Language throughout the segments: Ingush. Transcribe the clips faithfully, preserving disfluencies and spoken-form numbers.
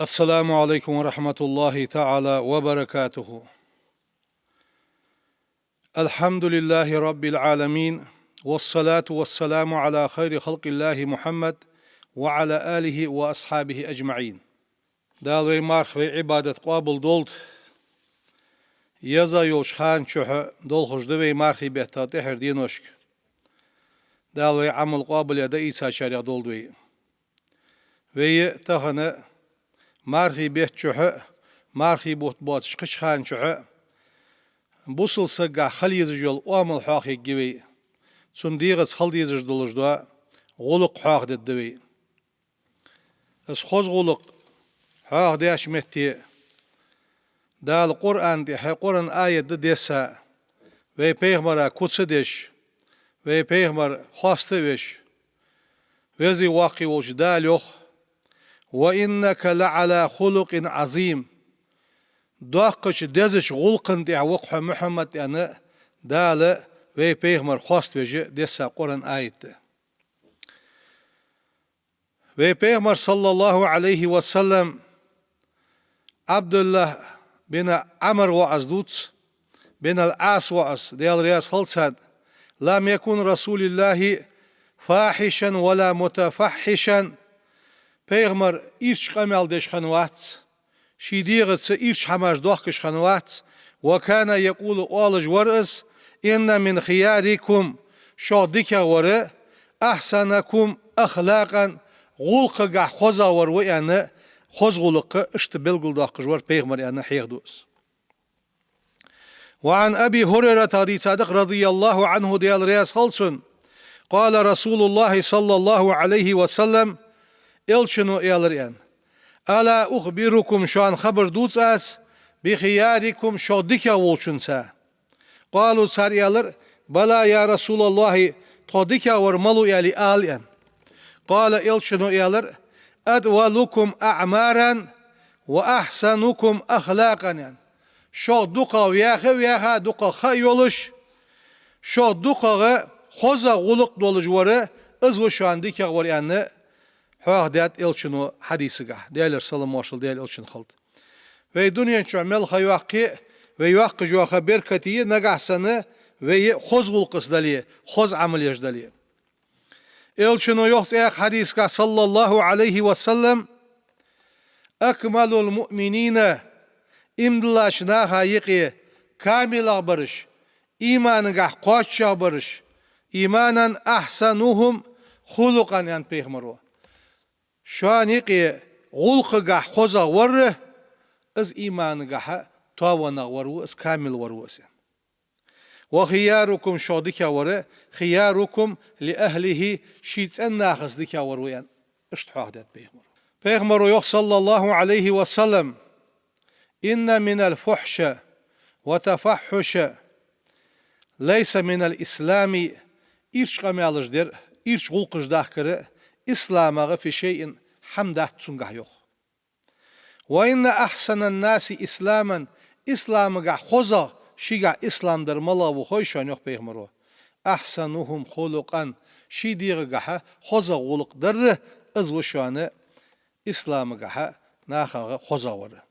السلام عليكم ورحمة الله تعالى وبركاته. الحمد لله رب العالمين، والصلاة والسلام على خير خلق الله محمد وعلى آله وأصحابه أجمعين. Дала вай марха, вай Ӏибадат къоабал долда. Еза йолча хана чухь долхаш да вай мархий бетта тӀехьара деношка. Дала вай Ӏамал къоабал яь дӀаийцачарех долда вай. Вай тахан мархий бетта чухь, мархий бутт боацача кхыча хана чухь бусалба сагагахь хила езаш йола оамал хьоахаергья вай. Цун дегӀаца хила дезаш долаш дола гӀулакх хьоахадергда вай. Из хоза гӀулакх хьоахадеча метте Дала Къуръан тӀа, Къуръан аят да десса, вай пайхамара куц а деш, вай пайхамар хоаста а веш, веза-воккха волча Дала йоах: «وإنك لعلى خلق عظيم». Доккхача дезача гӀулакха тӀа ва-кх хьо, Мухьаммад, аьнна, Дала вай пайхамар хоаставеш десса Къуръан аят да. Вай пайхамар, саллаллахӀу Ӏалайхи ва саллам, Ӏабдуллахь бин Ӏамр воӀаз дувц, бин ал-Ӏас воӀаз, Даьла раьза хилва царна: «لم يكن رسول الله فاحشا ولا متفحشا». Пайхамар ирча къамаьл деш хиннавац, ший дегӀаца ирча хӀамаш доахкаш хиннавац. «وكان يقول», оалаш вар из: «إن من خياركم», шох дикагӀа вар, «أحسنكم أخلاقا», гӀулакхагахь хозагӀа вар ва аьнна, хоза гӀулакх иштта белгалдоаккхаш вар пайхамар аьнна хьехаду из. «وعن أبي هريرة», дийцад-кх, «رضي الله عنه», Даьла раьза хилва цунна: «قال رسول الله صلى الله عليه وسلم», элчано аьлар аьнна: «ألا أخبركم», шоана хабар дувца аз, «بخياركم», шох дикагӀа волчунца. «قالوا», цар аьлар: «بلى يا رسول الله», тхох дикагӀа вар малув аьле ала аьнна. «قال», элчано аьлар: «أطولكم أعمارا وأحسنكم أخلاقا», аьнна. Шох дукхагӀа ваьха а ваьха, дукхагӀа ха а йолаш, шох дукхагӀа хоза гӀулакх долаш вар, из ва шоана дикагӀа вар аьнна, хьоахадаьд элчано хьадисагахь, Даьлера салам-моаршал Даьла элчана хилда. Вай дунен чу мел ха йоаккхе а, вай йоаккхаш йола ха беркате а, нагахь санна вай хоза гӀулакхаца дале, хоза Ӏамал еш дале. Элчано йоах цхьаькха хьадисагахь, саллаллахӀу Ӏалайхи ва саллам: «أكمل المؤمنين», иман диллача наха юкъе камилах бараш, иманагахь кхоачаш бараш, «إيمانا أحسنهم خلقا», аьнна пайхамаро. Шоана юкъе гӀулакхагахь хозагӀа вар, из иманагахь тоавеннагӀа вар ва, из камил вар ва из. «وخياركم», шох дикагӀа вар, «خياركم لأهله», ший цӀен нахаца дикагӀа вар ва аьнна, иштта хьоахадаьд пайхамаро. Пайхамаро йоах, саллаллахӀу Ӏалайхи ва саллам: «إن من الفحش والتفحش ليس من الإسلام», ирча къамаьлаш дар, ирча гӀулакхаш дахкар исламагахь في شيء, хӀама дац цунгахь, йоах. «وإن أحسن الناس إسلاما», исламагахь хозагӀа, шийгахь ислам дар малагӀа ва хой шоана, йоах пайхамаро, «أحسنهم خلقا», ший дегӀагахь хозагӀа гӀулакх дар, из ва шоана исламагахь нахах хозагӀа вар.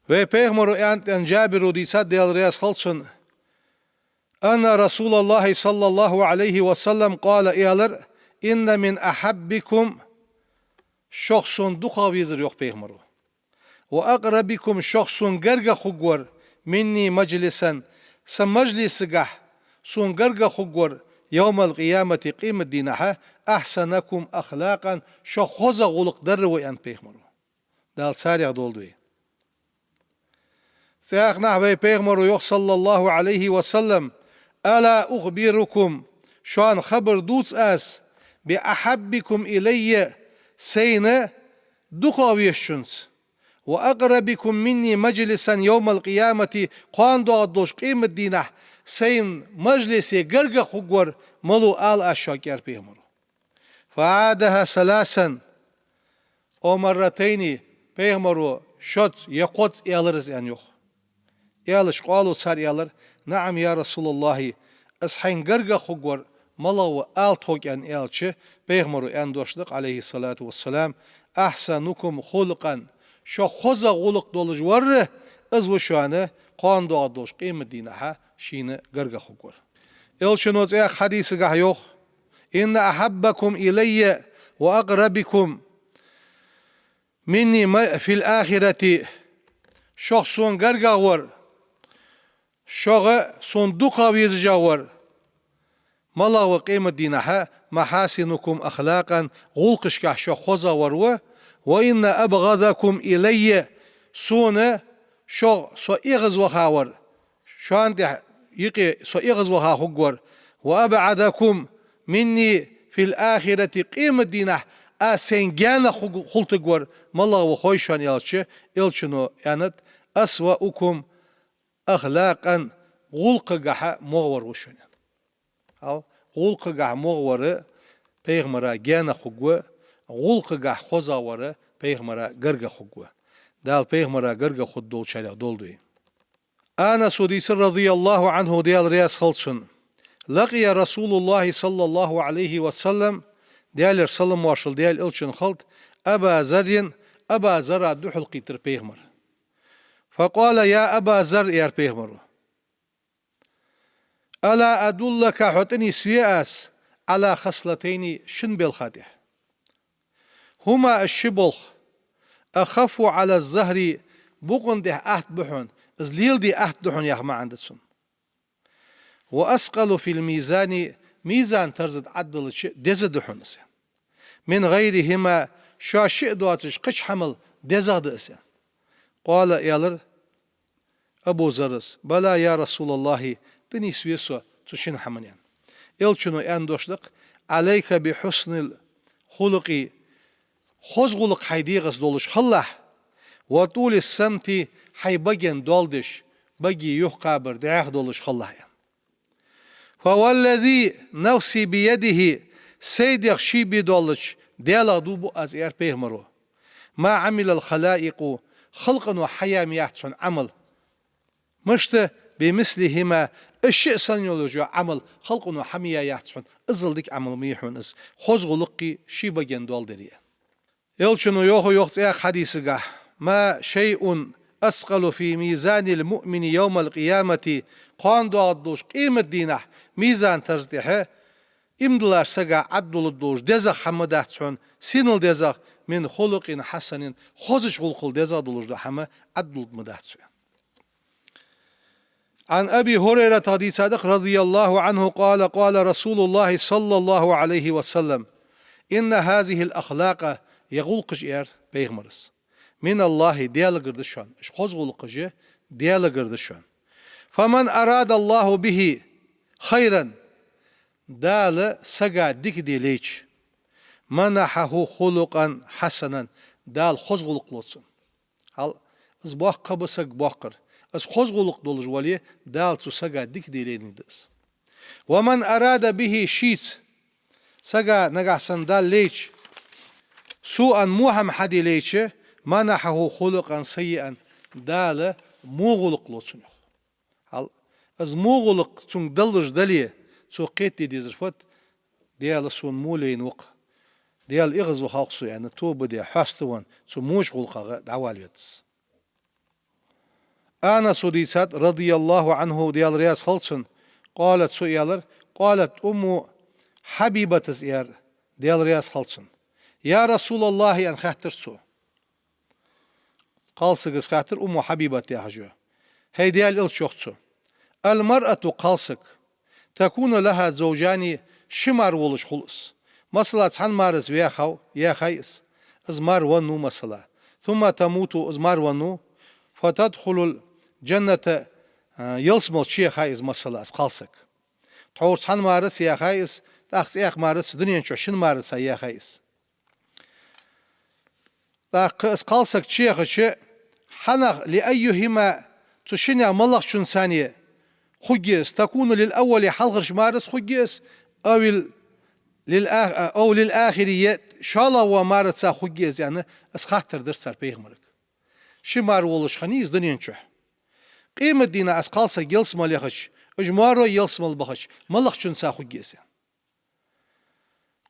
Вай пайхамаро аьннад аьнна Джабиро дийцад, Даьла раьза хилва цунна: «أن رسول الله صلى الله عليه وسلم قال», аьлар: «إن من أحبكم», шох сона дукхагӀа везар, йоах пайхамаро, «وأقربكم», шох сона гаргагӀа хургвар, «مني مجلسا», са мажлисагахь сона гаргагӀа хургвар, «يوم القيامة», къематдийнахь, «أحسنكم أخلاقا», шох хозагӀа гӀулакх дар ва аьнна пайхамаро. Дала царех долда вай. Цхьаькханахь вай пайхамаро йоах, саллаллахӀу Ӏалайхи ва саллам: «ألا أخبركم», шоана хабар дувца аз, «بأحبكم إلي», сайна дукхагӀа везачунца, «وأقربكم مني مجلسا يوم القيامة», кхоана доагӀаш долча къематдийнахь сайна мажлисе гаргагӀа хургвар малув ала аз шуга, аьлар пайхамаро. «فأعادها ثلاثا أو مرتين», пайхамаро шозза е кхозза аьлар из аьнна, йоах. Аьлча, «قالوا», цар аьлар: «نعم يا رسول الله», из хьайна гаргагӀа хургвар малагӀа ва ала тхога аьнна аьлча, пайхамаро аьнна дош да-кх, Ӏалайхи ссалату вассалам: «أحسنكم خلقا», Шох хоза гӀулакх долаш вар, из ва шоана кхоана доагӀаш долча къематдийнахьа шийна гаргагӀа хургвар. Элчано цхьан хьадисагахь йоах: «إن أحبكم إلي وأقربكم مني في الآخرة». Шох сона гаргагӀа вар, шугара сона дукха везаш вар, малагӀа ва къематдийнахьа, «محاسنكم أخلاقا», гӀулакхашкахь шох хозагӀа вар ва, «وإن أبغضكم إلي», сона шох со эгӀазваха вар, шоана тӀехьа юкъе со эгӀазваха хургвар, «وأبعدكم مني في الآخرة», къематдийнахьа аз сайна гаьна ху-, хулийтаргвар малагӀа ва хой шоана аьлча, Элчано аьннад: «أسوأكم أخلاقا», гӀулакхагахьа могӀа вар ва шоана. Ау, гӀулакхагахьа могӀа вар пайхамара гаьна хургва, гӀулакхагахьа хозагӀа вар пайхамара гаргагӀа хургва. Дала пайхамара гаргагӀа хургдолчарех долда вай. Анаса дийцар, رضي الله عنه, Даьла раьза хилва цунна: «لقي رسول الله صلى الله عليه وسلم», Даьлера салам-моаршал Даьла Элчанна хилда, «أبا ذر», Аба Зарра духьалкхийттар пайхамар. «فقال: يا أبا ذر», аьлар пайхамара, «ألا أدلك, хьо тӀанийсве аз, على خصلتين, шин балха тӀа? هما, уж ши болх, أخف على الظهر, букъа тӀа атта ба хьона, из леладе атта да хьона», яха маӀан да цун. «وأثقل في الميزان, мизан-тарза тӀа Ӏаддалча деза да хьона из. من غيرهما, шоаш шиъ доацаш кхыча хӀамал дезагӀа да из». قال, аьлар Абу Зарра: «بلى يا رسول الله, тӀанийсве со цу шин хӀаман», аьнна. Элчано аьнна дош да-кх: «عليك بحسن الخلق, хоза гӀулакх хьай дегӀаца долаш хилалахь, وطول الصمت, хьай баген доал деш, баге юхакхабар дӀаьха долаш хилалахь», аьнна. «فوالذي نفسي بيده, сай дегӀ ший бе долча Даьлах дув буъ аз», аьлар пайхамара, «ما عمل الخلائق, халкъо хьаяь ма яц цхьан Ӏамал, мишта, بمثلهما, уж шиъ санна йолаш йола Ӏамал халкъо хьа ма яь яц цхьан, иззал дика Ӏамал ма йий хьона из, хоза гӀулакхи ший баген доал дари». Элчано йоах, йоах цхьан хьадисагахь: «ما شيء أثقل في ميزان المؤمن يوم القيامة, кхоана доагӀаш долча къематдийнахьа мизан-тарза тӀа иман долча сага Ӏаддалургдолаш дезагӀа хӀама дац хьона, синал дезагӀа, من خلق حسن, хозача гӀулакхал дезагӀа долаш дола хӀама Ӏаддалургдац хьона». عن أبي هريرة дийцад-кх, رضي الله عنه قال: قال رسول الله صلى الله عليه وسلم: إن هذه الأخلاق, ер гӀулакхаш, аьлар пайхамара, من الله, Даьлагара да шоана, уж хоза гӀулакхаш Даьлагара да шоана. فمن أراد الله به خيرا, Дала сага дика де лайча, منحه خلقا حسنا, Дала хоза гӀулакх лу цунна. Хьал, из боккха ба саг боккхар. Из хоза гӀулакх долаш вале, Дала цу сага дика де лайнаргда из. ومن أراد به, шийца сага нагахьа санна Дала лайча, سوءا, во хӀама хьаде лайча, منحه خلقا سيئا, Дала во гӀулакх лу цунна, йоах. Хьал, из во гӀулакх цунга даллаш дале, цо кхетаде дезар фуд: «Даьла сона во лайна ва-кх, Даьла эгӀазвахав-кх со», аьнна, тоба де, хьаста венна, цу воча гӀулакхагӀа дӀавала веза из. Анаса дийцад, رضي الله عنه, Даьла раьза хилва цунна, قالت, цо аьлар: قالت أم حبيبة, аьлар, Даьла раьза хилва цунна: «يا رسول الله», аьнна хаьттар цо. Кхалсага из хаьттар, Умму Хьабибат яхаш йола. «ХӀай Даьла Элча, — йоах цо, — المرأة, кхалсаг, تكون لها زوجان, ши мар волаш хул из. Масала, цхьан мараца ваьхав, яьхай из. Из мар веннав, масала. ثم تموت, из мар веннав. فتدخل الجنة, а, ялсмала чуяхай из, масала, из кхалсаг. Тхьовра цхьан мараца яьхай из, тӀаккха цхьаькха мараца, дунен чу шин мараца яьхай из. ТӀаккха из кхалсаг чуяхача, хьанах, لأيهما, цу шиннех малагӀчунца хургья из, تكون للأول, хьалхарча мараца хургья из, أو ال-, للآخ-, أو للآخر, е шоллагӀа вола мараца хургья из», аьнна, из хаттар дир цар пайхамарга. Ши мар волаш хиннай из дунен чу. Къематдийнахьа из кхалсаг ялсмала яхача, уж маро ялсмала бахача, малагӀчунца хургья из, аьнна.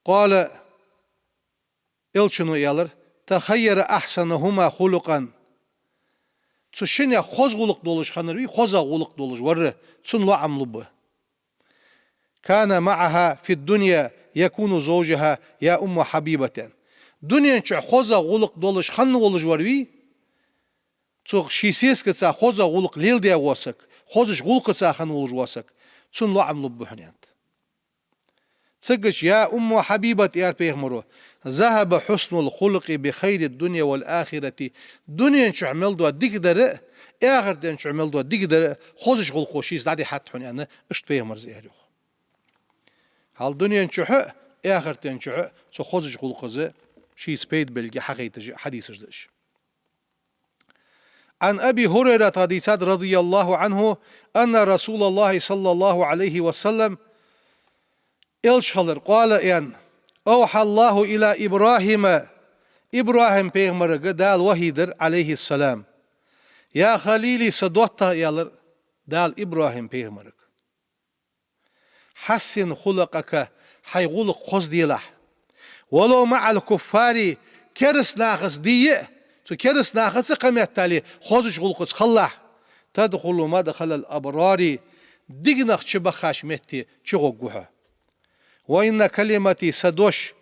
قال, Элчано аьлар: تخير أحسنهما خلقا. Цу шиннех хоза гӀулакх долаш хиннар вий, хоза гӀулакх долаш вар, цунна лоӀам лу ба. كان معها في الدنيا يكون زوجها يا أم حبيبة. Дунен чу хоза гӀулакх долаш хинна волаш вар вий, цу ший сесагаца хоза гӀулакх леладаь вола саг, хозача гӀулакхаца хинна волаш вола саг, цунна лоӀам лу ба хьона, аьннад. Цигача: يا أم حبيبة, аьлар пайхамаро, ذهب حسن الخلق بخير الدنيا والآخرة. Дунен чу мел дола дикадар а, ахартен чу мел дола дикадар а хозача гӀулакхо шийца дӀадихьад хьона, аьнна, иштта пайхамара аьлар йоах. Хьал дунен чу а, ахартен чу а цу хозача гӀулакхаца шийца пайда белгал хьахайташ хьадисаш да уж. عن أبي هريرة, хьадийцад, رضي الله عنه, أن رسول الله صلى الله عليه وسلم, элча хилар, قال, аьнна: أوحى الله إلى إبراهيم, ИбрахӀим пайхамарга Дала вахьий дир, عليه السلام. يا خليلي, са доттагӀа, аьлар Дала ИбрахӀим пайхамарга. حسن خلقك, хьай гӀулакх хоза делахь. ولو مع الكفار, кераста нахаца дийя а, цу кераста нахаца кхаметтале хозача гӀулакхаца хилалахь. تدخل مدخل الأبرار, диканех чубахача метте чугӀоргва хьо. وإن كلمتي, са дош,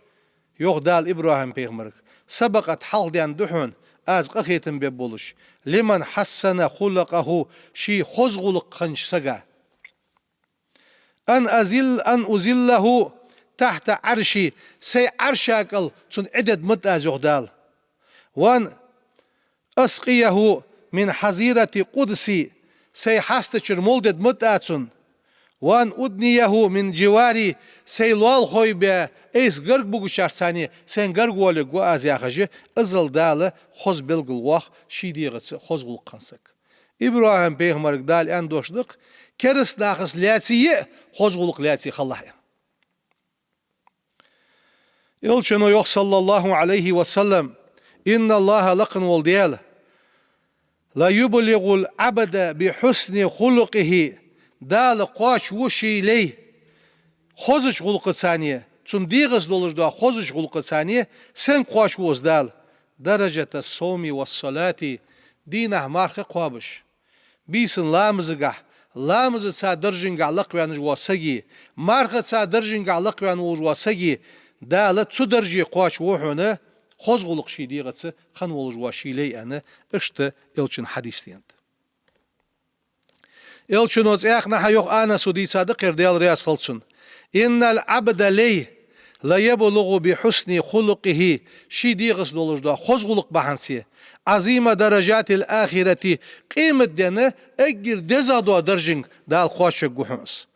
йоах Дала ИбрахӀим пайхамарга, سبقت, хьалхадаьнна да хьона, аз къахетам бергболаш, لمن حسن خلقه, ший хоза гӀулакх хиннача сага. أن أظل، أن أظله تحت عرشي, сай Ӏарша кӀал цунна Ӏи дергда ма аз, йоах Дала. وأن أسقيه من حظيرة قدسي, сай хьастачура мала дергда ма аз цунна. وأن أدنيه من جواري, сай лоалахой бе айса гарга бугачарца цхьана сайна гарга воалларгва аз, яхаш, азал Дала хоза белгалвоаккх ший дегӀаца хоза гӀулакх хинна саг. ИбрахӀим пайхамарга Дала аьнна дош да-кх, кераста нахаца лаьцае а хоза гӀулакх лаьце хилалахь, аьнна. Элчано йоах, صلى الله عليه وسلم: إن الله, лакха вола Даьла, ليبلغ العبد بحسن خلقه, Дала кхоачаву ший лай хозача гӀулакхаца, цун дегӀаца долаш дола хозача гӀулакхаца, сенга кхоачаву из Дала? درجة الصوم والصلاة, дийнахьа марха кхоабаш. Бийсанна ламазагахь, ламазаца даржагахь лакхваьнна вола саг а, мархаца даржагахь лакхваьнна волаш вола саг а, Дала цу дарже кхоачаву хьона хоза гӀулакх ший дегӀаца хинна волаш вола ший лай, аьнна, иштта Элчан хьадис да. Элчано цхьаннахьа йоах, Анаса дийцад-кх ер, Даьла раьза хилва цунна: إن العبد, лай, ليبلغ بحسن خلقه, ший дегӀаца долаш дола хоза гӀулакх бахьанца, عظيم درجات الآخرة, къематдийнахьа эггара дезагӀа дола даржага Дала кхоачавергва хьона из.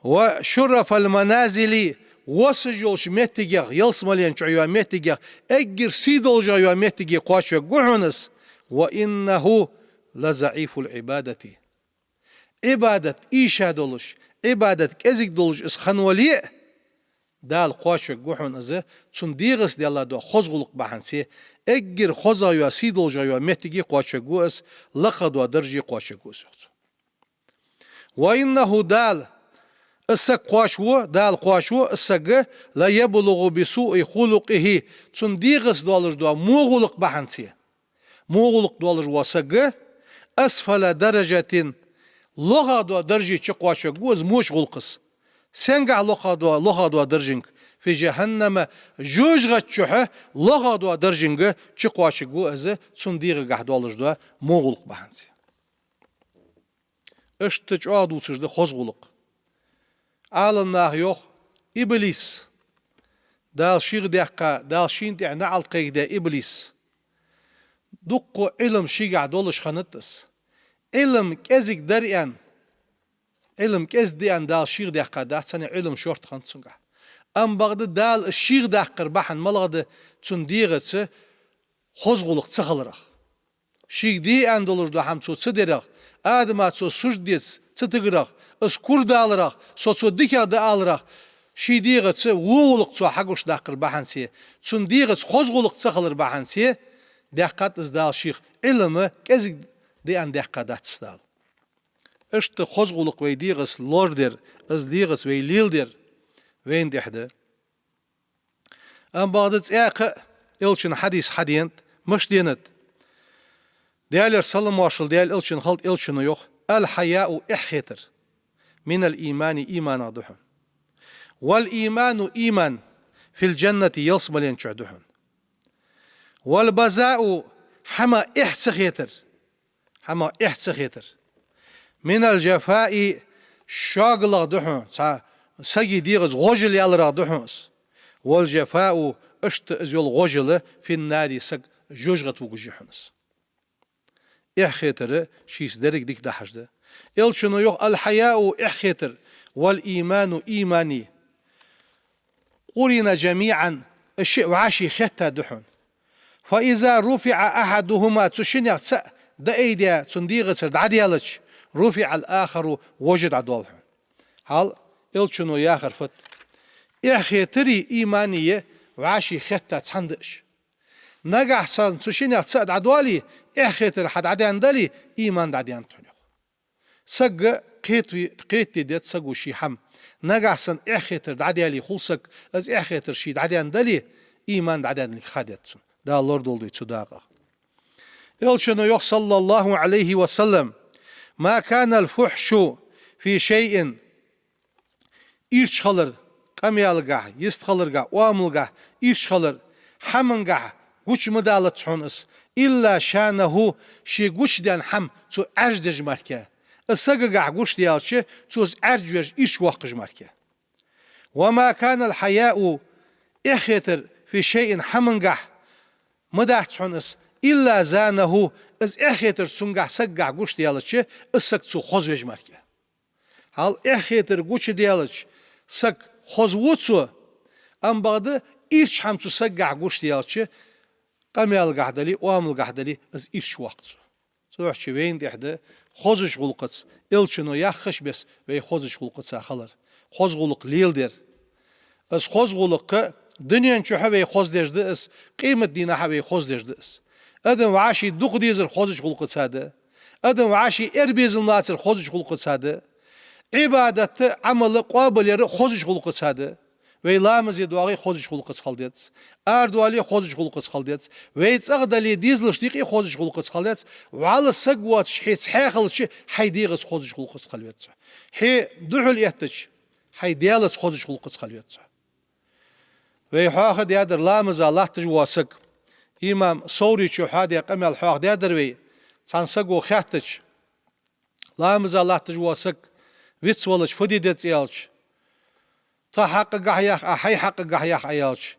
وشرف المنازل, висаш йолча моттигех, ялсмален чу йола моттигех, эггара сий долаш йола моттиге кхоачавергва хьона из. وإنه لضعيف العبادة. Ӏибадат ийша долаш, Ӏибадат кӀезига долаш из хинна вале а, Дала кхоачавергва хьона из, цун дегӀаца даьлла дола хоза гӀулакх бахьанца, эггара хозагӀа йола, сий долаш йола моттиге кхоачавергва из, лакхагӀа дола дарже кхоачавергва из, йоах цо. وإنه, Дала, из саг кхоачаву, Дала кхоачаву из саг, ليبلغ بسوء خلقه, цун дегӀаца долаш дола во гӀулакх бахьанца. Во гӀулакх долаш вола саг أسفل درجة, лохагӀа дола дарже чукхоачавергва из воча гӀулакхаца. Сенгахь лохагӀа дола, лохагӀа дола даржага? في جهنم, жожагӀата чухь лохагӀа дола даржага чукхоачавергва из, цун дегӀагахь долаш дола во гӀулакх бахьанца. Иштта чӀоагӀа дувцаш да хоза гӀулакх. Ӏаламнаха йоах, иблис, Дала шийх даьккха, Дала шийна тӀехьа наӀалт кхайкадаь иблис, дукха Ӏилма шийгахь долаш хиннад из. Ӏилма кӀезига дар аьнна, Ӏилма кӀезига да аьнна Дала шийх даьккха дац, цхьанне Ӏилма шортта хиннад цунгахь. Амма бакъда Дала из шийх даккхар бахьан малагӀа да? Цун дегӀаца хоза гӀулакх ца хиларах. Шийга де аьнна долаш дола хӀама цо ца дарах, Адама цо сужда деца ца тигарах, из кура даларах, со цо дикагӀа да аларах, ший дегӀаца во гӀулакх цо хьагуш даккхар бахьанца, цун дегӀаца хоза гӀулакх ца хилар бахьанца, даьккхад из Дала шийх. Ӏилма кӀезига да аьнна даьккха дац из Дала. Иштта хоза гӀулакх вай дегӀаца лорадер, из дегӀаца вай леладер вайна тӀехь да. Амма бакъда цхьаькха а Элчан хьадис хьаденад, мишта денад? Даьлера салам-моаршал Даьла Элчанна хилда, Элчано йоах: «الحياء», эхь хетар, «من الإيمان», иманах да хьона. «والإيمان», иман, «في الجنة», ялсмален чу да хьона. «والبذاء», хӀама эхь ца хетар, хӀама эхь ца хетар, «من الجفاء», шоггалагӀа да хьона, цхьа сага дегӀаца гӀожал яларах да хьона из. «والجفاء», иштта из йола гӀожал, «في النار», саг жожагӀате вугаш я хьона из. Эхь хетар шийца деррига дика дахьаш да. Элчано йоах: «الحياء», эхь хетар, «والإيمان», имани, «قرنا جميعا», уж шиъ вӀаший хетта да хьона. «فإذا رفع أحدهما», цу шиннех цаӀ дӀаайдаь, цун дегӀацара дӀадаьлча, «رفع الآخر», вож а дӀадоал хьона. Хьал, Элчано яхар фуд? Эхь хетари имани вӀаший хетта цхьана да уж. Нагахь санна цу шиннех цаӀ дӀадоале, эхь хетар хьа дӀадаьнна дале, иман дӀадаьннад хьона, йоах. Сага кхетаде, кхетаде деза саго ший хӀама. Нагахь санна эхь хетар дӀадаьле хул саг, из эхь хетар ший дӀадаьнна дале, иман дӀадаьнналга ха деза цунна. Дала лорадолда вай цу дакъах. Элчано йоах, صلى الله عليه وسلم: «ما كان الفحش في شيء», ирча хилар, къамаьлагахь, йистхиларгахь, оамалгахь ирча хилар, хӀамангахь гуча ма далац хьона из, «إلا شانه», ше гучадаьнна хӀама цо Ӏаьржа деш мара. Из сагагахь гучадаьлча, цо из Ӏаьржа веш, ирча воаккхаш мара. «وما كان الحياء», эхь хетар, «في شيء», хӀамангахь ма дац хьона из, «إلا زانه», из эхь хетар цунгахь, сагагахь гучадаьлча, из саг цо хоза веш мара. Хьал, эхь хетар гучадаьлча, саг хоза ву цо, амма бакъда ирча хӀама цу сагагахь гучадаьлча, къамаьлагахь дале, оамалгахь дале, из ирча воаккх цо. Цудухьа вайна тӀехь да хозача гӀулакхаца, Элчано яххача беса вай хозача гӀулакхаца хилар, хоза гӀулакх леладер. Из хоза гӀулакх дунен чухь а вай хоза деш да из, къематдийнахьа а вай хоза деш да из. Адам вӀаший дукха дезар хозача гӀулакхаца да. Адам вӀаший эр безам лацар хозача гӀулакхаца да. Ӏибадат а, Ӏамал а къоабал яр хозача гӀулакхаца да. Вай ламазе доагӀе хозача гӀулакхаца хила деза. Арадоале хозача гӀулакхаца хила деза. Вай цӀагӀа дале, дезалашта юкъе хозача гӀулакхаца хила деза. ВӀалла саг воацаш хьо цхьаь хилча, хьай дегӀаца хозача гӀулакхаца хила веза хьо. Хьо духьал эттача, хьай Даьлаца хозача гӀулакхаца хила веза хьо. Вай хьоахадаьдар ламаза латташ вола саг. Имам Соврийчо хьоахадаь къамаьл хьоахадаьдар вай, цхьан саго хаьттача, ламаза латташ вола саг вицвелча фу де деза аьлча, тха хьакъагахьа яхий, хьай хьакъагахьа яхий аьлча,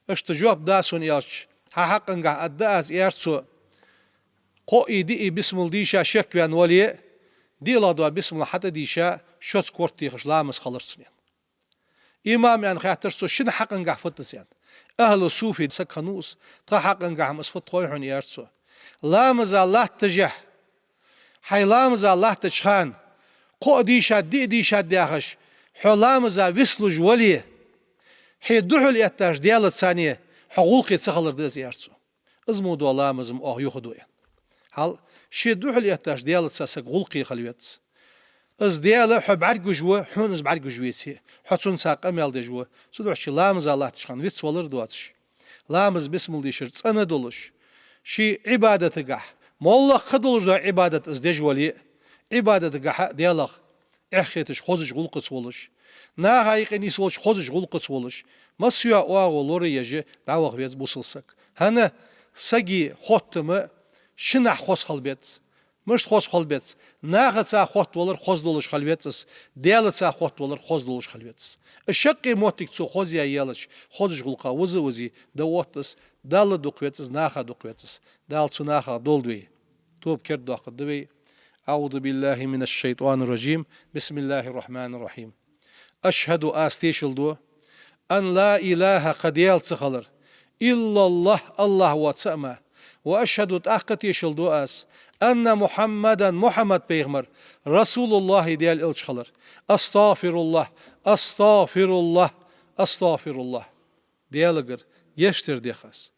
иштта жоп да сона аьлча, хьа хьакъагахьа аргда аз, аьлар цо, кхоъ а, диъ а бисмал дийша шекваьнна вале, диълагӀа дола бисмал хьатӀадийша, шозза корта техаш ламаз хилар цунна. Имам, аьнна, хаьттар цо, шун хьакъагахьа фуд из, аьнна. Ахьлу суффи саг хиннав из, тха хьакъагахьа-м из фуд хой хьона, аьлар цо. Ламаза латташехь, хьай ламаза латтача хана, кхоъ дийшад, диъ дийшад яхаш, хьо ламаза вицлуш вале, хьо духьал эттача Даьлаца цхьана хьо гӀулакхе ца хилар да из, аьлар цо. Из мо дола ламаз-м оаха юха ду, аьнна. Хьал, ше духьал эттача Даьлаца саг гӀулакхе хила веза. Из Даьла хьо бӀаргагуш ва, хьона из бӀаргагуш веце, хьо цунца къамаьл деш ва. Цудухьа ламаза латтача хана вицвалар доацаш, ламаз, бисмал дийшар цӀена долаш, ший Ӏибадатагахьа, моллагӀа кхы долаш дола Ӏибадат из деш вале, Ӏибадатагахьа а Даьлах эхь хеташ хозача гӀулакхаца волаш, наха юкъе нийсвелча хозача гӀулакхаца волаш, массайола оагӀув лораеш дӀаваха веза бусалба саг. ХӀана? Сага хоттам шиннахьа хоза хила беза. Мишта хоза хила беза? Нахаца хоттавалар хоза долаш хила веза из, Даьлаца хоттавалар хоза долаш хила веза из. Из шаккхе моттиг цо хоза яь елча, хозача гӀулакха виза а визе, дӀаотт из, Далла дукха веза из, наха дукха веза из. Дала цу нахах долда вай. Тоба кердадоаккхаргда вай. أعوذ بالله من الشيطان الرجيم. بسم الله الرحمن الرحيم. أشهد, аз тешал ду, أن لا إله, кхы Даьла ца хилар, إلا الله, АллахӀ воацар мара, وأشهد, тӀаккха тешал ду аз, أن محمدا, Мухьаммад пайхамар, رسول الله, Даьла элча хилар. أستغفر الله، أستغفر الله، أستغفر الله. Даьлагара гешт дар дех аз.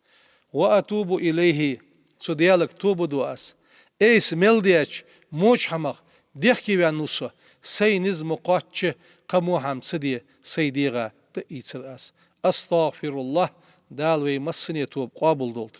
وأتوب إليه, цу Даьлага тоба ду аз. Айса мел даьча воча хӀамах дехкеваьннав со, сай низ ма кхоачча, кхы во хӀама ца де сай дегӀа дӀаийцар аз. أستغفر الله, Дала вай массане тоба къоабалдолда.